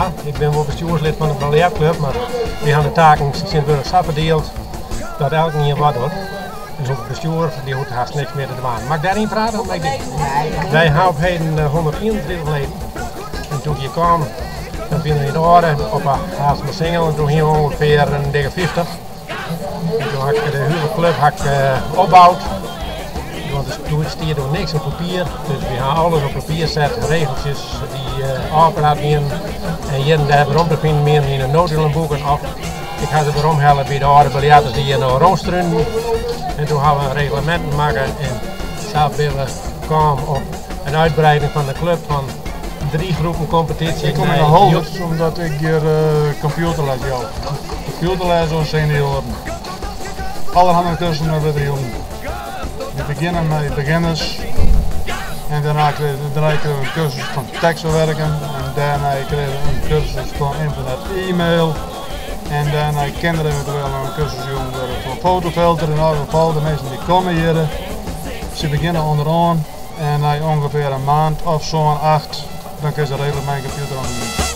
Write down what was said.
ha. Ik bin wol bestjoerslid fan de biljertklup, mar wy ha de taken tsjintwurdich sa ferdield dat elkenien wat docht. Dus it bestjoer dy hoecht hast niks mear te dwaan. Mag ik dêryn prate of mag ik dit? Wy ha op heden 131 leden. En doe't ik hjir kaam, dat wie noch yn it âlde, op de Haersmasingel, en doe hiene we ûngefear in dikke 50. En doe ha ik de hiele klup ha ik opboud. Want doe stie der niks op papier, dus wy ha alles op papier set, regeltsjes dy't ôfpraat wienen en hjir en dêr werom te finen wienen yn de notulenboeken of ik ha se weromhelle by de âlde biljarters dy't hjir noch rûnstrunen. En doe ha we regleminten makke en sa binne we kaam op in uitbreiding fan de klup fan drie groepen kompetysje. Ik kom yn de Holwert omdat ik hjir kompjûterles jou. Kompjûterles oan senioaren. Allerhande kursussen wurde der jûn. We begjinne mei begjinners en dêrnei krije we in kursus fan tekstferwurking en dêrnei krije we in kursus fan ynternet e-mail en dêrnei kin der eventueel noch in kursus jûn wurde fan fotofilter. Yn elk gefal, de minsken dy't komme hjir, se begjinne ûnderoan en nei ûngefear in maand of sân, acht, dan kinne se reedlik mei in kompjûter omgean.